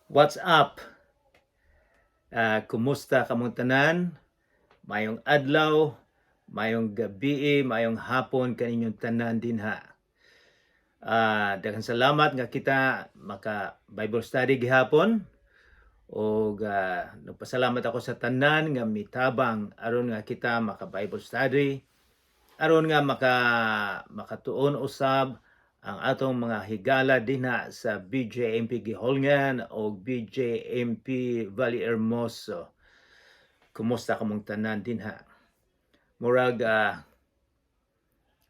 What's up? Kumusta kamong tanan? Mayong adlaw, mayong gabi, mayong hapon kaninyong tanan dinha. Daghang salamat nga kita maka Bible study gihapon og nagpasalamat ako sa tanan nga mitabang aron nga kita maka Bible study, aron nga makatuon usab ang atong mga higala dinha sa BJMP Guihulngan o BJMP Vallehermoso. Kumusta kamong tanan dinha? Murag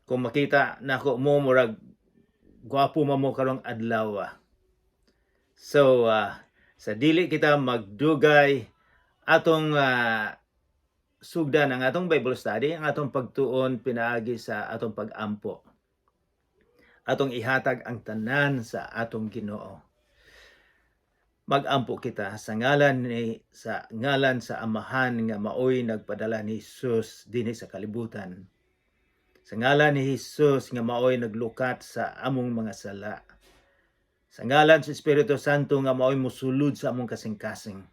kung makita nako mo, murag gwapo man mo karong adlaw. So sa dili kita magdugay, atong sugdan ang atong Bible study, ang atong pagtuon pinaagi sa atong pagampo. Atong ihatag ang tanan sa atong Ginoo. Magampo kita sa ngalan sa Amahan nga maoy nagpadala ni Jesus dinhi sa kalibutan. Sa ngalan ni Jesus nga maoy naglukat sa among mga sala. Sa ngalan sa Espiritu Santo nga maoy musulod sa among kasing-kasing.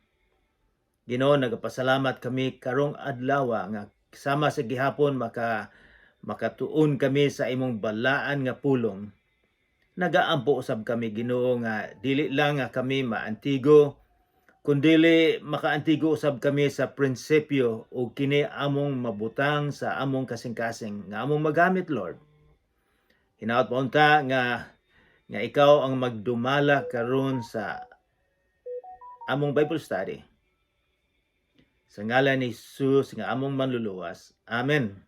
Ginoo, nagapasalamat kami karong adlaw nga sama sa gihapon makatuon kami sa imong balaan nga pulong. Nagaampo usab kami, Ginoo, nga dili lang nga kami maantigo, kundili makaantigo usab kami sa prinsipyo ug kini among mabutang sa among kasing-kasing nga among magamit, Lord. Hinaot pa unta nga ikaw ang magdumala karon sa among Bible study. Sa ngalan ni Jesus nga among manluluwas. Amen.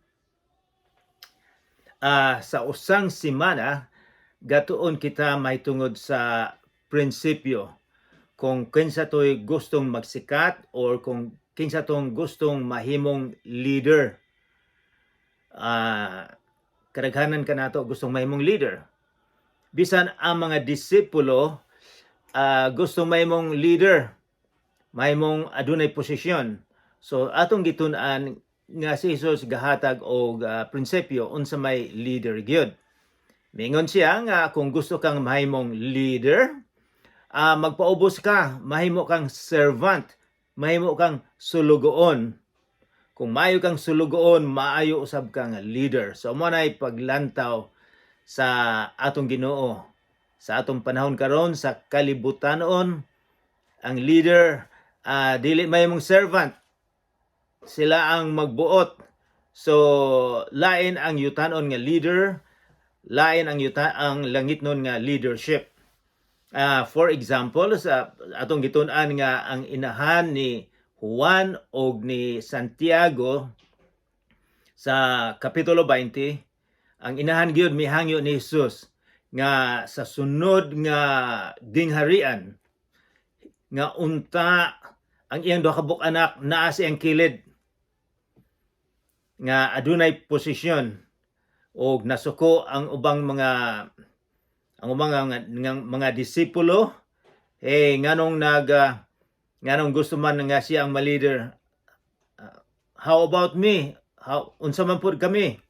Sa usang semana gatuon kita mahitungod sa prinsipyo kung kinsa to'y gustong magsikat or kung kinsa tong gustong mahimong leader. Kadaghanan kanato gustong mahimong leader. Bisan ang mga disipulo gustong mahimong leader, mahimong adunay posisyon. So atong gitun-an nga si Jesus gahatag og prinsipyo unsa may leader gyud. Mingon siya nga kung gusto kang mahimong leader, magpaubos ka, mahimo kang servant, mahimo kang sulugoon. Kung maayo kang sulugoon, maayo usab kang leader. So mo nay paglantaw sa atong Ginoo. Sa atong panahon karon sa kalibutanon, ang leader dili mahimong servant. Sila ang magbuot. So lain ang yutanon nga leader, lain ang langitnon nga leadership. For example, sa atong gitun-an nga ang inahan ni Juan og ni Santiago sa Kapitulo 20, ang inahan gyud mihangyo ni Jesus nga sa sunod nga gingharian nga unta ang iyang duha ka buok anak naa sa iyang kilid nga adunay posisyon, og nasuko ang ubang mga disipulo, eh, nganong gusto man nga siya ang ma-leader? How about me? How unsa man pud kami?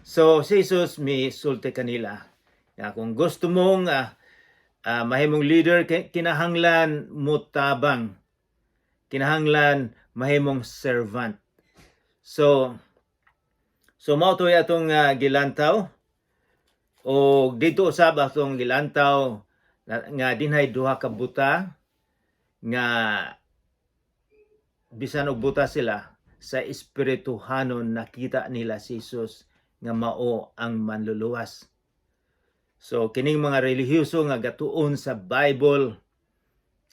So si Jesus mi sulti kanila nga kung gusto mong mahimong leader, kinahanglan mutabang, kinahanglan mahimong servant. So mao to'y atong gilantaw o dito usab atong gilantaw nga dinhay duha ka buta nga bisan og buta sila sa espirituhanon, nakita nila si Jesus nga mao ang manluluwas. So kining mga relihiyoso nga gatuon sa Bible,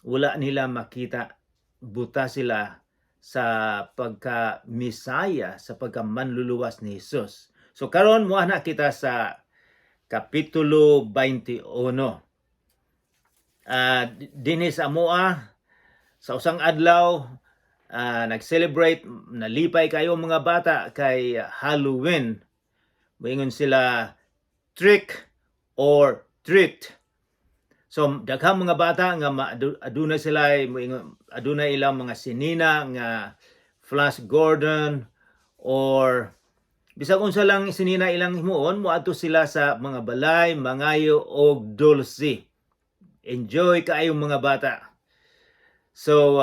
wala nila makita, buta sila sa pagka Misaya, sa pagka manluluwas ni Jesus. So karon mo na kita sa Kapitulo 21. Dinhi sa amoa sa usang adlaw, nag-celebrate, nalipay kayo mga bata kay Halloween. Moingon sila, "Trick or treat." So daghang mga bata nga adunay sila, moingon adunay ilang mga sinina nga Flash Gordon or bisag unsa lang sinina ilang himuon, moadto sila sa mga balay mangayo og dulce. Enjoy kaayong mga bata. So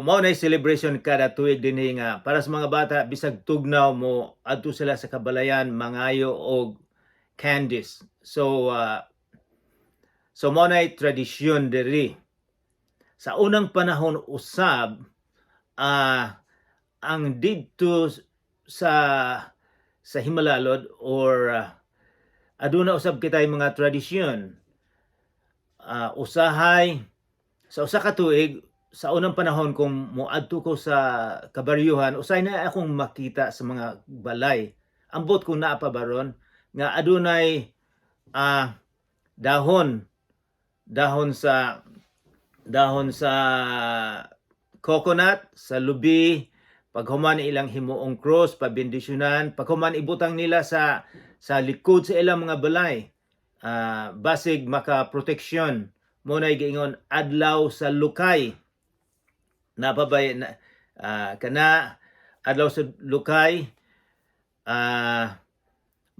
mao na celebration kada tuig dinhi nga para sa mga bata, bisag tugnaw mo adto sila sa kabalayan mangayo og candies. So mao na tradisyon diri. Sa unang panahon usab, ang didto sa Himalalod or aduna usab kitay mga tradisyon. Usahay sa usa ka tuig, sa unang panahon kung moadto ko sa kabaryuhan, usahay na akong makita sa mga balay. Ambot kung naa pa baron nga adunay dahon dahon sa coconut, sa lubi, paghuman ilang himuong cross, pabendisyonan, paghuman ibutang nila sa likod sa ilang mga balay. Basig maka proteksyon. Mao na giingon adlaw sa lukay. Napabay na kana adlaw sa lukay,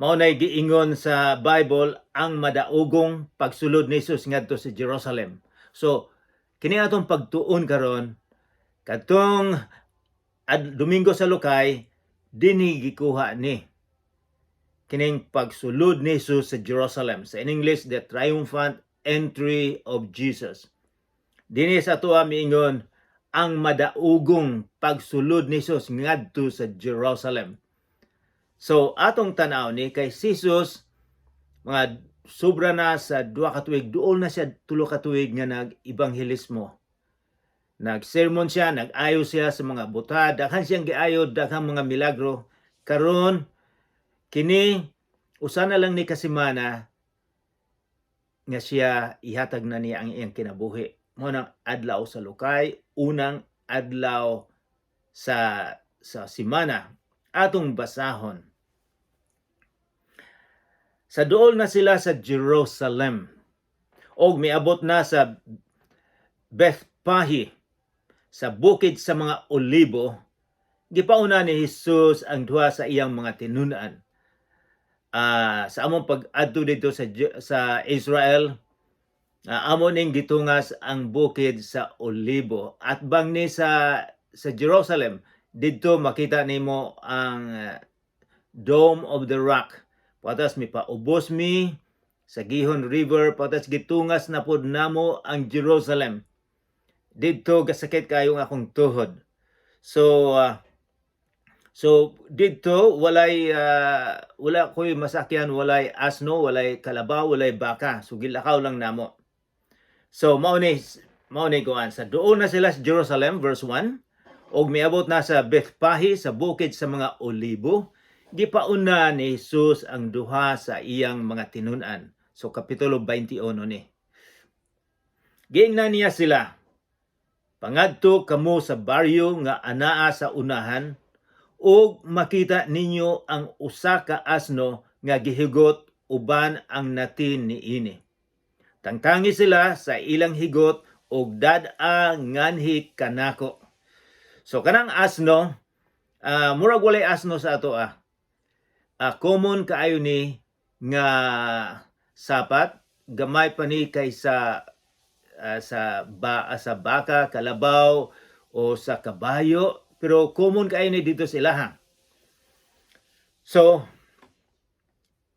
mao nay giingon sa Bible ang madaugong pagsulod ni Jesus ngadto sa Jerusalem. So kini atong pagtuon karon, kadtong Domingo sa Lukay, dinhi gikuha ni kining pagsulod ni Jesus sa Jerusalem. Sa in English, the triumphant entry of Jesus. Dinhi sa atoa miingon ang madaugong pagsulod ni Jesus ngadto sa Jerusalem. So atong tanaw ni kay si Jesus mga sobra na sa 2 ka tuig, duol na siya 3 ka tuig nga nag-ebanghelismo. Nag-sermon siya, nag-ayo siya sa mga buta, daghan siyang giayo, daghang mga milagro. Karon kini usa na lang ni kasemana nga siya ihatag na niya ang iyang kinabuhi. Mao nang adlaw sa lukay, unang adlaw sa semana. Atong basahon. Sa duol na sila sa Jerusalem og miabot na sa Bethpahi sa bukid sa mga Olibo, gipauna ni Jesus ang duha sa iyang mga tinun-an. Sa among pag-adto dito sa Israel, amo ning gitungas ang bukid sa Olibo. At bang ni sa Jerusalem, didto makita nimo ang Dome of the Rock. Patas mi paubos mi sa Gihon River, patas gitungas na pod namo ang Jerusalem. Didto gasakit kayo ang akong tuhod. So didto walay wala ko'y masakyan, walay asno, walay kalabaw, walay baka. So gilakaw lang namo. So mao ni kuan sa duol na sila sa Jerusalem, verse 1, og miabot na sa Bethpahi sa bukid sa mga Olibo, gipauna ni Jesus ang duha sa iyang mga tinun-an. So kapitulo 21 ni. Giingnan niya sila, "Pangadto kamo sa baryo nga anaa sa unahan ug makita ninyo ang usa ka asno nga gihigot uban ang nati niini. Tangtangi sila sa ilang higot ug dad-a nganhi kanako." So kanang asno, murag walay asno sa ato ah. Common kaayo ni nga sapat, gamay pa ni kaysa sa baka, kalabaw o sa kabayo, pero common kaayo ni dito sa ilaha. So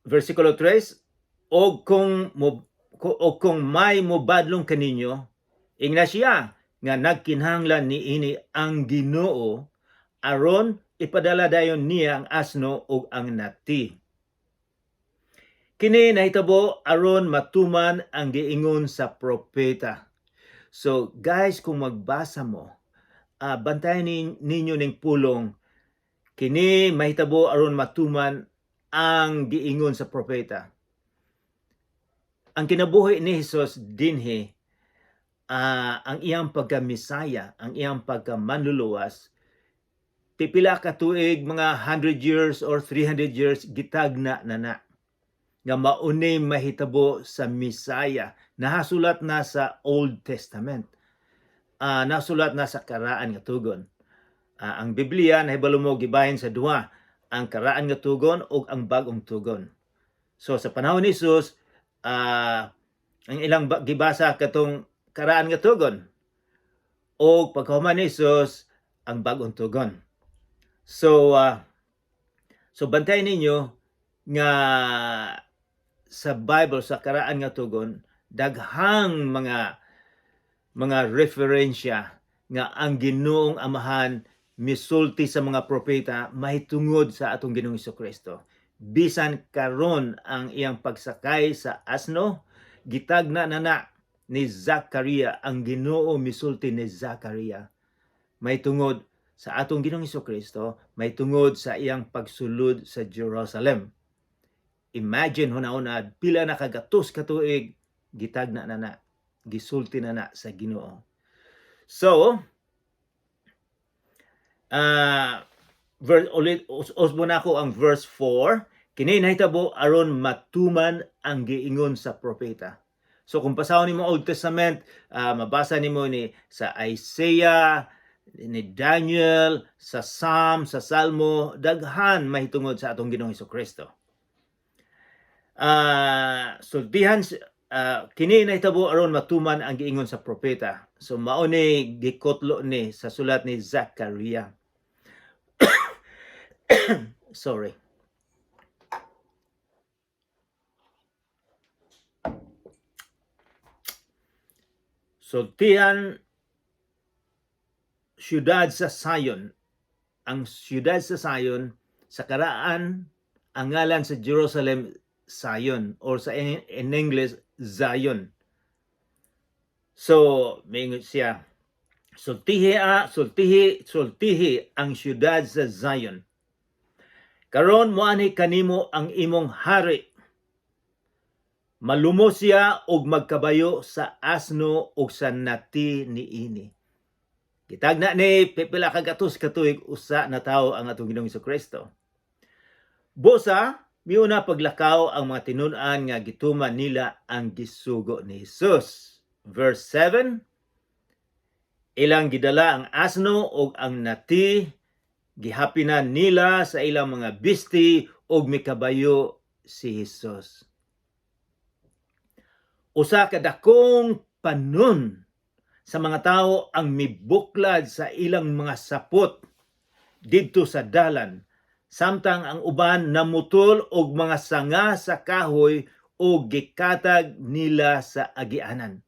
versikulo 3, "Og kung may mobadlong kaninyo, ingna siya nga nagkinahanglan niini ang Ginoo aron ipadala dayon niya ang asno ug ang nati." Kini nahitabo aron matuman ang giingon sa propeta. So guys, kung magbasa mo, bantayan ninyo ning pulong, "Kini mahitabo aron matuman ang giingon sa propeta." Ang kinabuhi ni Jesus dinhi, ang iyang pagka-Mesaya, ang iyang pagka-manluluwas, pipila ka tuig, mga 100 years or 300 years, gitagna na na nga mauni mahitabo sa Mesaya. Nahasulat na sa Old Testament. Nasulat na sa Karaan nga Tugon. Ang Biblia nahibalo mo gibahin sa duha, ang Karaan nga Tugon ug ang Bag-ong Tugon. So sa panahon ni Jesus, Ang ilang gibasa katong karaan nga tugon o pagkahuman ni Jesus ang bag-ong tugon. So bantay ninyo nga sa Bible, sa karaan nga tugon, daghang mga referensya nga ang Ginoong Amahan misulti sa mga propeta mahitungod sa atong Ginoong Kristo. Bisan karon ang iyang pagsakay sa asno, gitagna na na ni Zacaria, ang Ginoo misulti ni Zacaria mahitungod sa atong Ginoong Kristo, mahitungod sa iyang pagsulod sa Jerusalem. Imagine, huna-huna, pila na kagatos ka tuig, gitagna na na, gisulti na na sa Ginoo. So, verse, ulit, usbo na ako ang verse 4. "Kini nahitabo aron matuman ang giingon sa propeta." So kung basahon nimo Old Testament, mabasa nimo ni sa Isaiah, ni Daniel, sa Psalm, sa Salmo, daghan mahitungod sa atong Ginoong Kristo. Sultihan "Kini nahitabo aron matuman ang giingon sa propeta." So mao ni gikotlo ni sa sulat ni Zachariah. Sorry. "Sultihan syudad sa Zion." Ang syudad sa Zion, sa karaan, ang ngalan sa Jerusalem Zion or sa in English, Zion. So, mingon siya, "Sultihi a, sultihi, sultihi ang syudad sa Zion. Karon moanhi kanimo ang imong hari. Malumos siya og magkabayo sa asno ug sa nati niini." Gitagna ni pipila ka gatos ka tuig, usa na tawo ang atong Ginoong Kristo. Busa miuna paglakaw ang mga tinun-an nga gituman nila ang gisugo ni Jesus. Verse 7, "Ilang gidala ang asno ug ang nati, gihapinan nila sa ilang mga bisti ug mikabayo si Jesus. Usa ka dakong panon sa mga tao ang mibuklad sa ilang mga sapot didto sa dalan, samtang ang uban namutol og mga sanga sa kahoy ug gikatag nila sa agianan."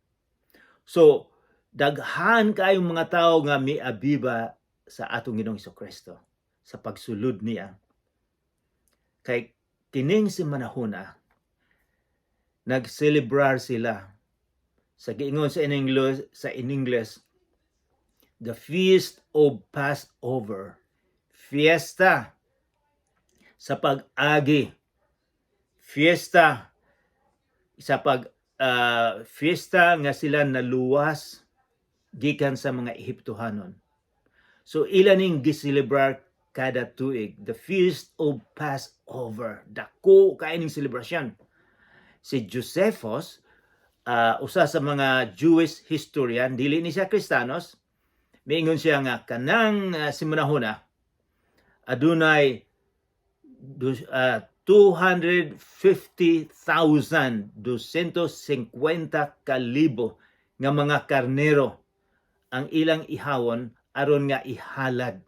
So daghan kaayong mga tao nga miabiba sa atong Ginoong Kristo sa pagsulod niya. Kay kining si manahuna, nagselebrar sila sa giingon sa in English, the Feast of Passover, fiesta sa pag-agi, fiesta sa pag fiesta nga sila naluwas gikan sa mga Ehiptohanon. So ila ning giselebrar kada tuig, the Feast of Passover. Dako kaayo ning selebrasyon. Si Josephus, usa sa mga Jewish historian, dili ni siya Kristanos, miingon siya nga kanang simanahuna adunay 250,000, 250 kalibo nga mga karnero ang ilang ihawon aron nga ihalad.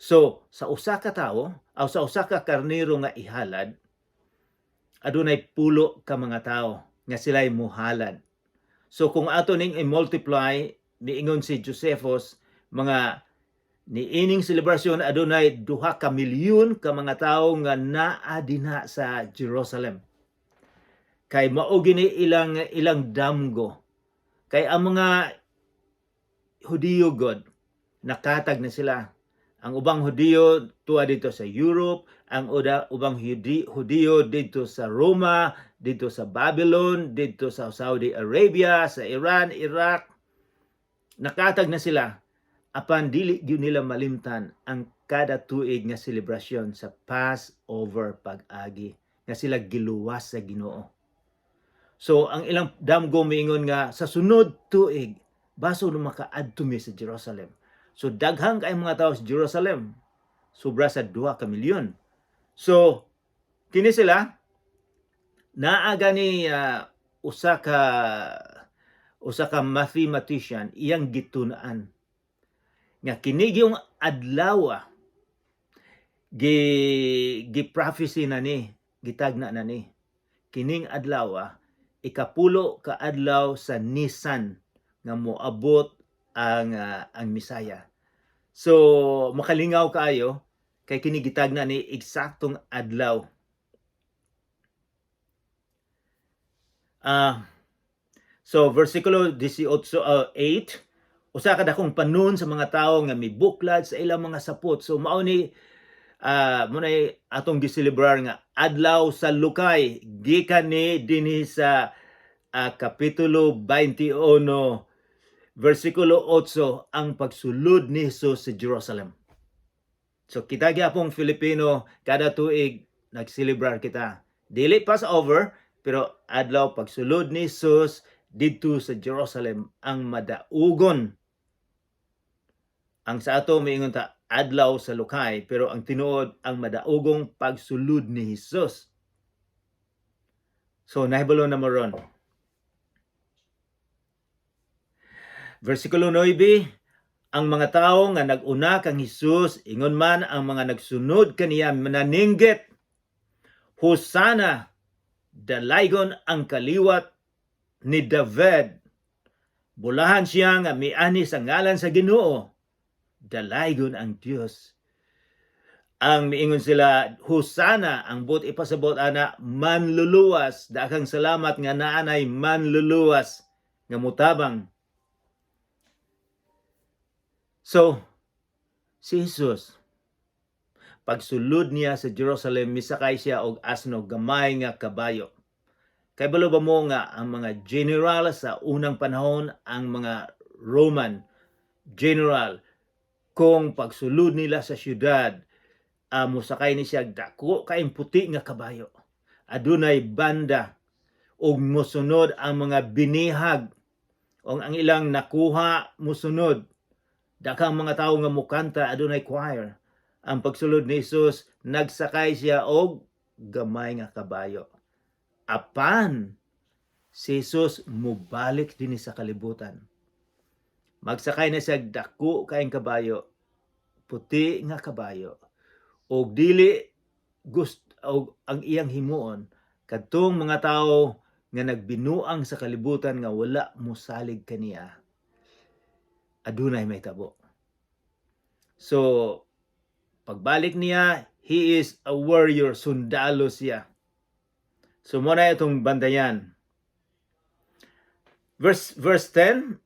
So, sa usa ka tawo, o sa usa ka karnero nga ihalad, adunay 10 ka mga tawo nga sila'y muhalad. So kung ato ning i-multiply, niingon si Josephus, mga niining selebrasyon adunay 2 ka milyon ka mga tawo nga naa dinha sa Jerusalem. Kay mao gini ilang ilang damgo. Kay ang mga Hudiyo god, nakatag na sila. Ang ubang Hudiyo tuwa dito sa Europe, ang ubang Hudiyo dito sa Roma, dito sa Babylon, dito sa Saudi Arabia, sa Iran, Iraq. Nakatag na sila. Apan dili gyud nila malimtan ang kada tuig nga selebrasyon sa Passover, pag-agi nga sila giluwas sa Ginoo. So ang ilang damgo miingon nga sa sunod tuig baso no makaadto mi sa Jerusalem. So daghang kay mga tao sa Jerusalem. Sobra sa 2 ka milyon. So kini sila Naa gani usa ka mathematician, iyang gitun-an nga kini yung adlaw gi gi prophecy na ni, gitagna na ni kining adlaw, 10 ka adlaw sa Nisan, nga moabot ang Misaya. So makalingaw kaayo kay kini gitagna ni eksaktong adlaw. So versikulo 18, 8, usa ka dakong panon sa mga tawo nga mibuklad sa ilang mga sapot. So mao ni mo nay atong giselebrar nga Adlaw sa Lukay, gikan ni dinhi sa kapitulo 21 versikulo 8, ang pagsulod ni Jesus sa Jerusalem. So kita gyapong Filipino, kada tuig nagselebrar kita. Dili Passover, pero adlaw pagsulod ni Jesus didto sa Jerusalem, ang madaugon. Ang sa ato miingon ta Adlaw sa Lukay, pero ang tinuod, ang madaugong pagsulod ni Jesus. So nahibalo na mo ron. Versikulo 9, ang mga tao nga nag-una kang Hesus, ingon man ang mga nagsunod kaniya, mananingget, "Hosana, dalaygon ang kaliwat ni David. Bulahan siya nga miani sa ngalan sa Ginoo. Dalaygon ang Dios." Ang miingon sila, "Hosana," ang buot ipasabot ana, manluluwas. Daghang salamat nga naanay manluluwas nga mutabang. So, si Jesus, pagsulod niya sa Jerusalem, misakay siya og asno, gamay nga kabayo. Kay balo ba mo nga ang mga general sa unang panahon, ang mga Roman general, kung pagsulod nila sa syudad, mosakay ni siya dako kaayong puti nga kabayo. Adunay banda ug mosunod ang mga binihag o ang ilang nakuha mosunod. Daghang mga tawo nga mukanta, adunay choir. Ang pagsulod ni Jesus, nagsakay siya og gamay nga kabayo. Apan si Jesus mubalik dinhi sa kalibutan, magsakay na siya dako kaayong kabayo, puti nga kabayo. Og dili gust og ang iyang himuon kadtong mga tawo nga nagbinuang sa kalibutan nga wala mosalig kaniya, adunay mahitabo. So pagbalik niya, he is a warrior, sundalo siya. So mo na itong bantayan. Verse 10,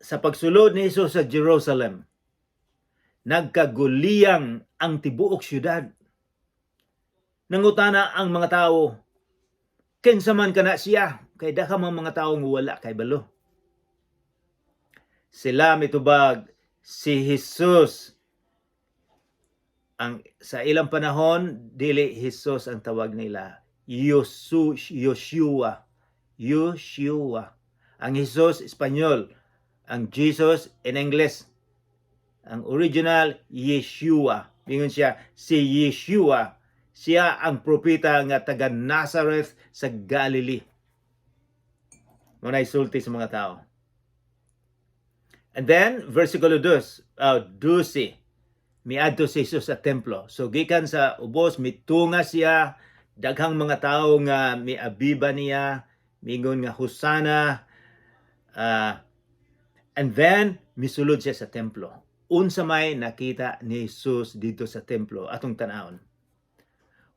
sa pagsulod ni Jesus sa Jerusalem, nagkaguliyang ang tibuok syudad. Nangutana ang mga tao, "Kinsa man kana siya?" Kay daghang mga tao nga wala kay balo. Sila mitubag, "Si Jesus." Ang sa ilang panahon, dili Jesus ang tawag nila. Yoshua. Yoshua. Ang Jesus, Espanyol. Ang Jesus in English. Ang original, Yeshua. Ingon siya, si Yeshua. Siya ang propeta nga taga Nazareth sa Galilee. Mo na isulti sa mga tao. And then, versikulo 2, 12, miadto si Jesus sa templo. So gikan sa ubos, mitunga siya, daghang mga tao nga miabiba niya, mingon nga "Hosana." And then misulod siya sa templo. Unsa may nakita ni Jesus dito sa templo? Atong tan-awon.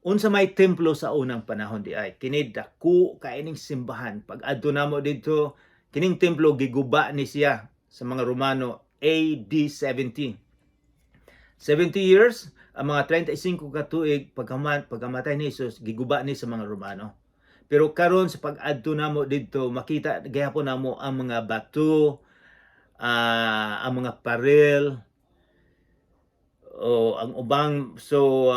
Unsa may templo sa unang panahon di ay? Kini dako kaining simbahan. Pag adto namo didto, kining templo giguba ni siya sa mga Romano AD 70. 70 years, ang mga 35 ka tuig pagkamatay ni Jesus, giguba ni sa mga Romano. Pero karon sa pag-adto namo didto, makita gihapon namo ang mga bato, ang mga paril, o ang ubang, so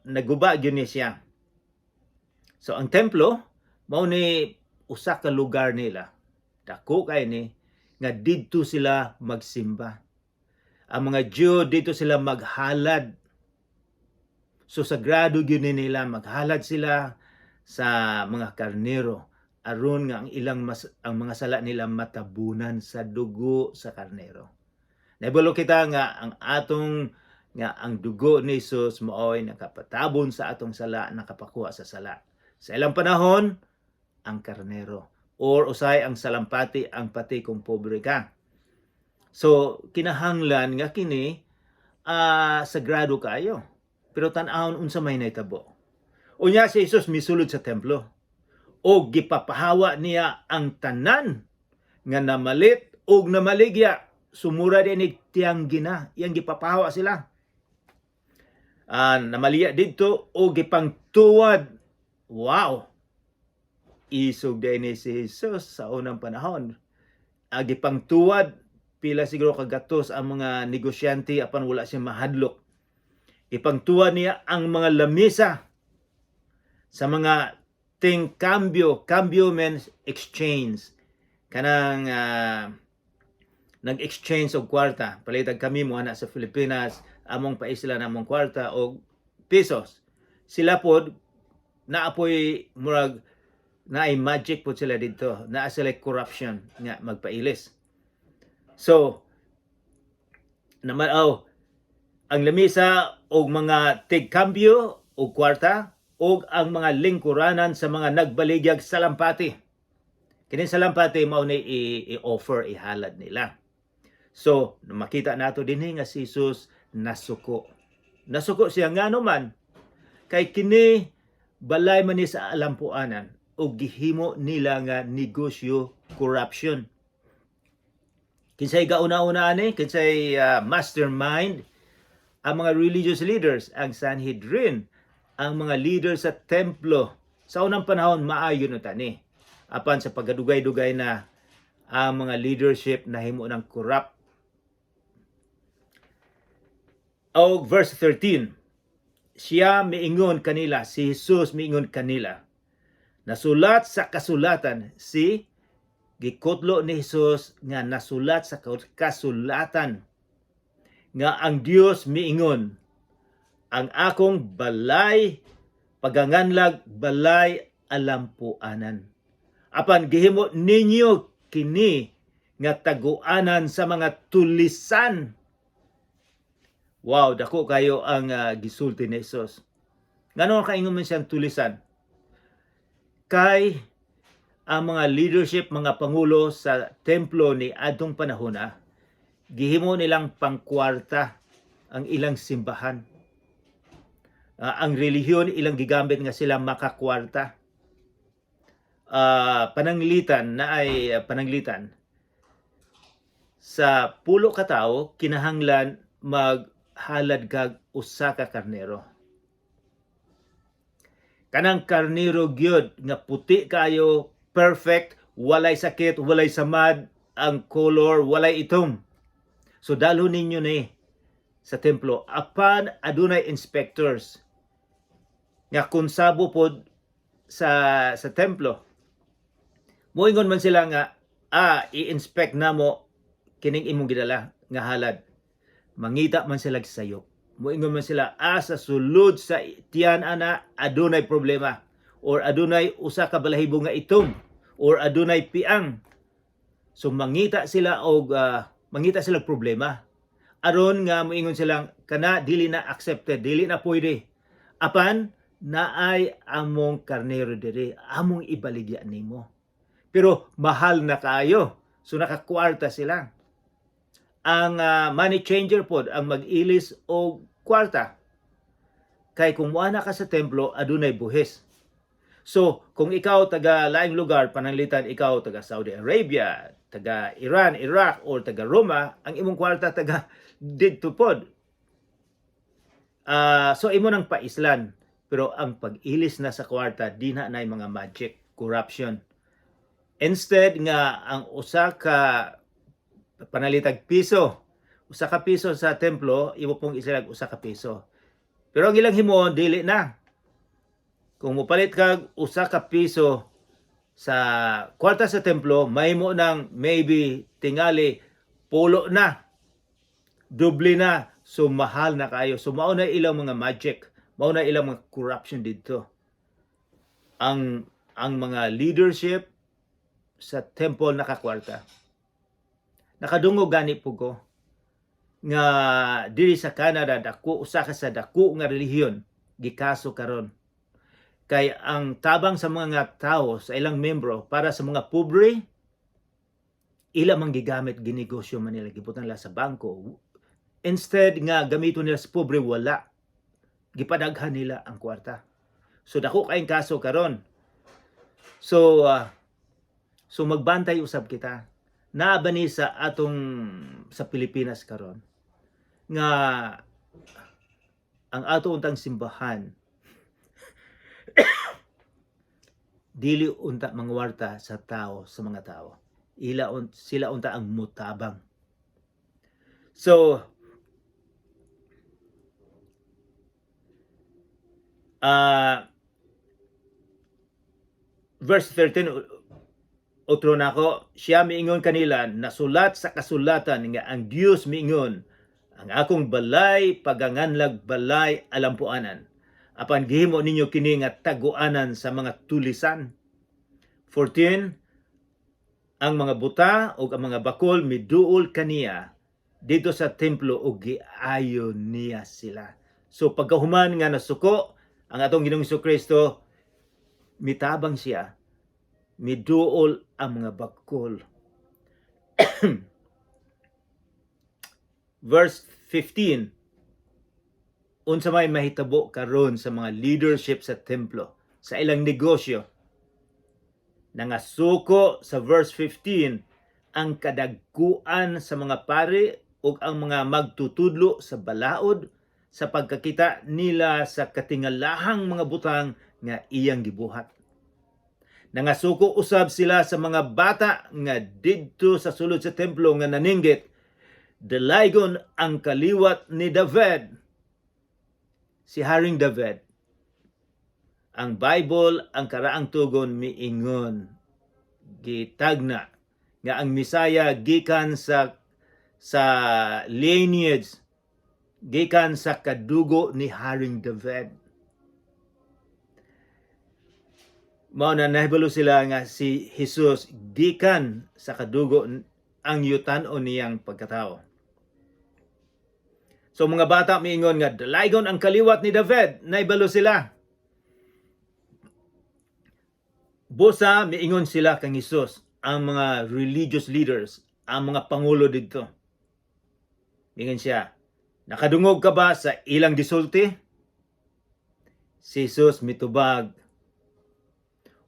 naguba gyud ni siya. So ang templo mao ni usa ka lugar nila. Dako kay ni nga didto sila magsimba. Ang mga Jew, dito sila maghalad. So sagrado gyud ni nila, maghalad sila. sa mga karnero aron nga ang mga sala nila matabunan sa dugo sa karnero. Nahibalo kita nga ang atong nga ang dugo ni Jesus maoy nakapatabon sa atong sala, nakapakuha sa sala. Sa ilang panahon, ang karnero or usay ang salampati, ang pati kung pobre ka. So kinahanglan nga kini sagrado kaayo. Pero tan-awon unsa may nahitabo. Unya si Jesus misulod sa templo o gipapahawa niya ang tanan nga namalit og namaligya. Sumura din ni tiyanggi na, iyang gipapahawa sila. Namaliya didto o gipangtuwad. Wow! Isog din ni si Jesus sa unang panahon. Gipangtuwad, pila siguro kagatos ang mga negosyante apan wala siya mahadlok. Ipangtuwad niya ang mga lamisa sa mga ting cambio. Cambio means exchange. Kanang nag-exchange og kwarta. Palitag kami mo ana sa Pilipinas, among paisla na among kwarta og pesos. Sila pod naapoy murag naay magic pod sila didto. Naa sila corruption nga magpailis. So naman, oh, ang lamisa og mga tigkambyo og kwarta og ang mga lingkuranan sa mga nagbaligyag salampati. Kini salampati mao ni i-offer, ihalad nila. So, makita nato dinhi nga si Jesus nasuko. Nasuko siya ngano man kay kini balay man ni sa alampuanan og gihimo nila nga negosyo, corruption. Kinsay gauna-una ani, kinsay mastermind? Ang mga religious leaders, ang Sanhedrin, ang mga leaders sa templo. Sa unang panahon, maayo na tani. Apan sa pagkadugay-dugay na, ang mga leadership nahimo ng corrupt. Og verse 13, siya miingon kanila, si Jesus miingon kanila. Nasulat sa kasulatan, si gikutlo ni Jesus nga nasulat sa kasulatan nga ang Dios miingon, "Ang akong balay paganganlag balay alampuanan. Apan gihimo ninyo kini nga taguanan sa mga tulisan." Wow, dako kayo ang gisulti ni Jesus. Ngano kaingon man siyang tulisan? Kay ang mga leadership, mga pangulo sa templo ni adtong panahon na, gihimo nilang pangkwarta ang ilang simbahan. Ang relihiyon ilang gigamit nga sila makakwarta. Pananglitan na ay pananglitan sa 10 ka tawo kinahanglan maghalad kag usa ka karnero. Kanang karnero gyud nga puti kayo, perfect, walay sakit, walay samad, ang color, walay itom. So dalhon ninyo ni sa templo apan adunay inspectors nga konsabo pod sa templo. Moingon man sila nga i-inspect namo kining imong gidala nga halad. Mangita man sila sayop. Moingon man sila, sa sulod sa tiyan ana adunay problema or adunay usa ka balahibo nga itom or adunay piang. So mangita sila og problema aron nga moingon silang kana dili na accepted, dili na pwede. Apan naay among karnero diri, among ibaligya nimo. Pero mahal na kaayo. So nakakwarta sila. Ang money changer pod ang mag-ilis og kwarta. Kay kung muana ka sa templo, adunay buhis. So, kung ikaw taga laing lugar, pananglitan ikaw taga Saudi Arabia, taga Iran, Iraq, or taga Roma, ang imong kwarta taga didto pod. So imo nang paislan. Pero ang pag-ilis na sa kwarta, di na nay mga magic, corruption. Instead nga ang usa ka panalitag piso, 1 piso sa templo, imo pong isilag 1 piso. Pero ang ilang himuon, dili na. Kung mopalit kag 1 piso sa kwarta sa templo, mahimo nang maybe tingali 10 na. Doble na. So mahal na kayo. So mao na ilang mga magic, mao na ilang mga corruption dito. Ang mga leadership sa temple nakakwarta. Nakadungog gani po ko nga diri sa Canada, dako, usa ka sa dako nga relihiyon gikaso karon kay ang tabang sa mga tao sa ilang membro para sa mga pobre, ila man gigamit, ginegosyo man nila, gibutan nila sa bangko instead nga gamiton nila sa pobre. Wala, gipadaghan nila ang kwarta. So dako kayong kaso karon. So magbantay usab kita. Naa ba ni sa atong sa Pilipinas karon nga ang ato untang simbahan dili unta mangwarta sa tao, sa mga tao? Ila sila unta ang mutabang. So verse 13, otro nako, siya miingon kanila, "Nasulat sa kasulatan nga ang Dios miingon, 'Ang akong balay paganganlag balay alampuanan.' Apan gihimo ninyo kini nga taguanan sa mga tulisan." 14. Ang mga buta ug ang mga bakol miduol kaniya dito sa templo ug giayo niya sila. So pagkahuman nga nasuko ang atong Ginoong Kristo, mitabang siya, miduol ang mga bakol. Verse 15. Unsa may mahitabo karon sa mga leadership sa templo, sa ilang negosyo? Nangasuko sa verse 15 ang kadagkuan sa mga pari ug ang mga magtutudlo sa balaod sa pagkakita nila sa katingalahang mga butang nga iyang gibuhat. Nangasuko usab sila sa mga bata nga didto sa sulod sa templo nga naninggit, "Dalaygon ang kaliwat ni David." Si Haring David. Ang Bible, ang karaang tugon, miingon, gitagna nga ang Misaya gikan sa lineage, gikan sa kadugo ni Haring David. Mao na nahibalo sila nga si Jesus gikan sa kadugo, ang yutan-on niyang pagkatao. So mga bata miingon nga, "Dalaygon ang kaliwat ni David," nahibalo sila. Busa miingon sila kang Jesus, ang mga religious leaders, ang mga pangulo didto. Miingon siya, "Nakadungog ka ba sa ilang gisulti?" Si Jesus mitubag,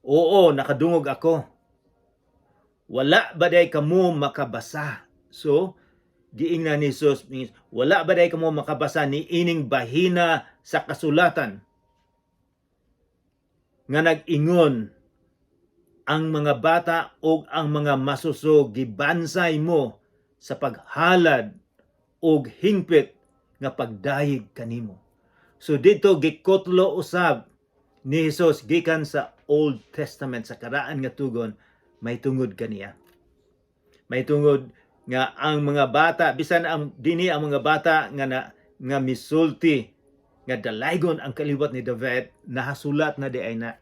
"Oo, nakadungog ako." "Wala ba day kamo makabasa?" So, giingnan ni Jesus, "Wala ba day kamo makabasa ni ining bahina sa kasulatan nga nag-ingon, 'Ang mga bata ug ang mga masuso gibansay mo sa paghalad og hingpit nga pagdayeg kanimo'?" So dito gikutlo usab ni Jesus gikan sa Old Testament, sa karaan nga tugon, may tungod kaniya. May tungod nga ang mga bata, bisan ang dinhi ang mga bata nga na, nga misulti nga dalaygon ang kaliwat ni David, nahasulat na diay na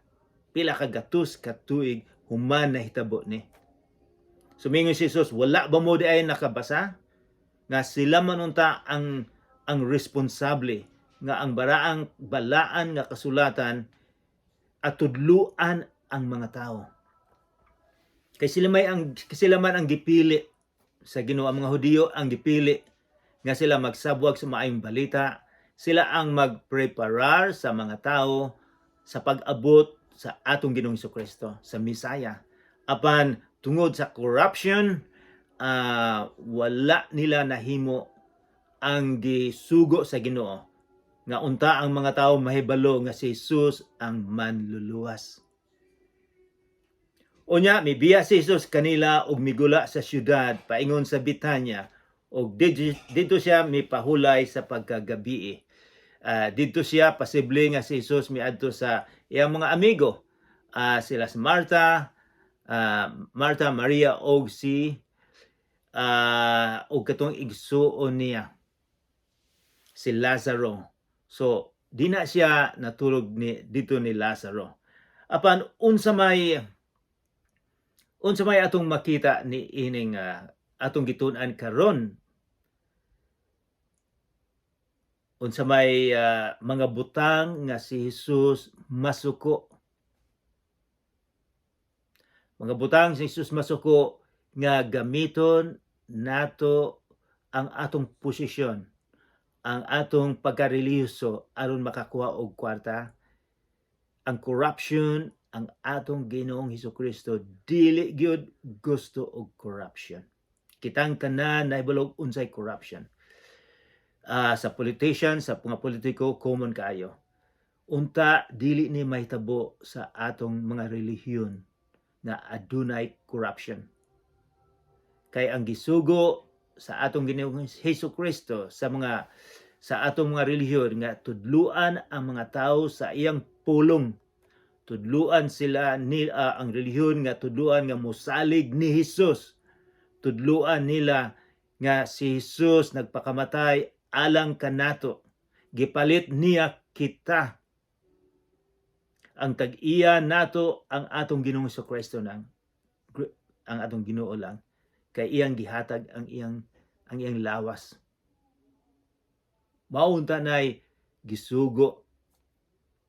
pila ka gatos ka tuig human nahitabo ni. So mingon si Jesus, "Wala ba mo diay nakabasa nga sila man unta ang responsable nga ang baraang balaan nga kasulatan at tudluan ang mga tao?" Kay sila man ang gipili sa Ginoo. Ang mga Hudiyo ang gipili nga sila magsabwag sa maayong balita, sila ang magpreparar sa mga tao sa pag-abot sa atong Ginoong Kristo, sa Misaya. Apan tungod sa corruption, wala nila nahimo ang gisugo sa Ginoo nga unta ang mga tao mahibalo nga si Jesus ang manluluwas. Unya mibiya si Jesus kanila ug migula sa syudad paingon sa Bitanya ug didto siya mipahulay sa pagkagabii. Didto siya, posible nga si Jesus miadto sa iyang mga amigo. Sila si Martha, Maria og si og katong igsuon niya, si Lazaro. So di na siya natulog ni dito ni Lazaro. Apan unsa may atong makita ni ining atong gitun-an karon, unsa may mga butang nga si Jesus masuko, mga butang si Jesus masuko nga gamiton nato ang atong posisyon, ang atong pagkarelihiyoso aron makakuha og kwarta, ang corruption. Ang atong Ginoong Hesukristo dili gyud gusto og corruption. Kitang tanan nahibalo unsay corruption. Sa politician, sa mga politiko, common kaayo. Unta dili ni mahitabo sa atong mga relihiyon nga adunay corruption. Kay ang gisugo sa atong Ginoong Hesus Kristo sa atong mga relihiyon nga tudluan ang mga tao sa iyang pulong. Tudluan sila ni ang relihiyon nga tudluan nga mosalig ni Hesus. Tudluan nila nga si Hesus nagpakamatay alang kanato. Gipalit niya kita. Ang tag-iya nato ang atong Ginoong Kristo nang ang atong Ginoo lang kay iyang gihatag ang iyang lawas. Mao unta nay gisugo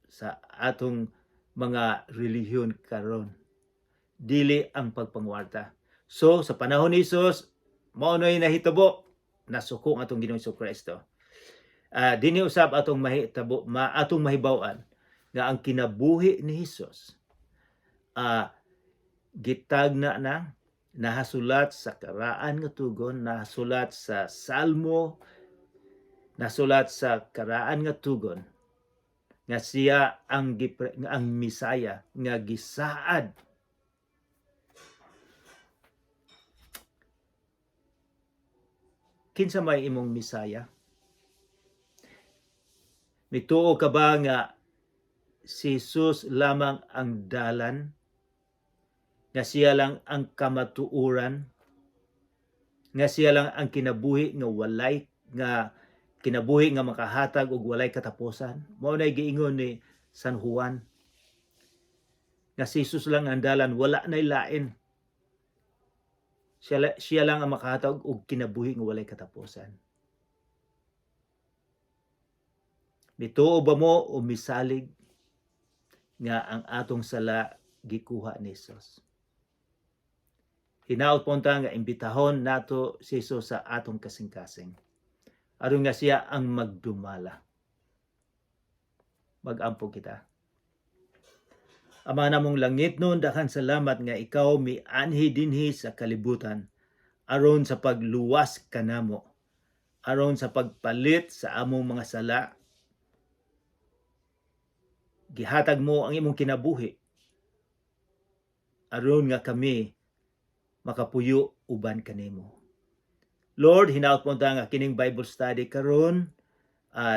sa atong mga relihiyon karon. Dili ang pagpangwarta. So sa panahon ni Jesus, mao nay nahitabo, nasuko ang atong Ginoong Kristo. Dinhi usab atong mahitabo, atong mahibaw-an nga ang kinabuhi ni Hesus gitagna na, nahasulat sa Karaan nga Tugon, nahasulat sa Salmo, nasulat sa Karaan nga Tugon nga siya ang Misaya nga gisaad. Kinsa may imong Misaya? Mituo ka ba nga si Jesus lamang ang dalan? Nga siya lang ang kamatuoran? Nga siya lang ang kinabuhi nga walay nga kinabuhi nga makahatag og walay katapusan? Mao nay giingon ni San Juan nga si Jesus lang ang dalan, wala nay lain. Siya lang ang makahatag og kinabuhi nga walay katapusan. Mituo ba mo o misalig nga ang atong sala gikuha ni Jesus? Hinaot po unta nga imbitahon nato si Jesus sa atong kasing-kasing, aron nga siya ang magdumala. Magampo kita. Ama namong langitnon, daghang salamat nga ikaw mianhi dinhi sa kalibutan aron sa pagluwas kanamo, aron sa pagpalit sa among mga sala. Gihatag mo ang imong kinabuhi aron nga kami makapuyo uban kanimo. Lord, hinaot po nga kining Bible study karon,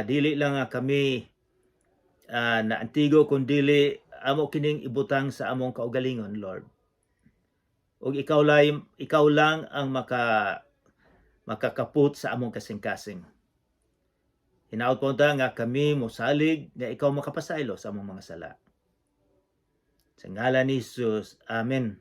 dili lang nga kami naantigo kun dili amo kining ibutang sa among kaugalingon, Lord. Ug ikaw lang ang makakaput sa among kasing-kasing. Hinaot po nga kami mosalig nga ikaw makapasaylo sa among mga sala. Sa ngalan ni Jesus. Amen.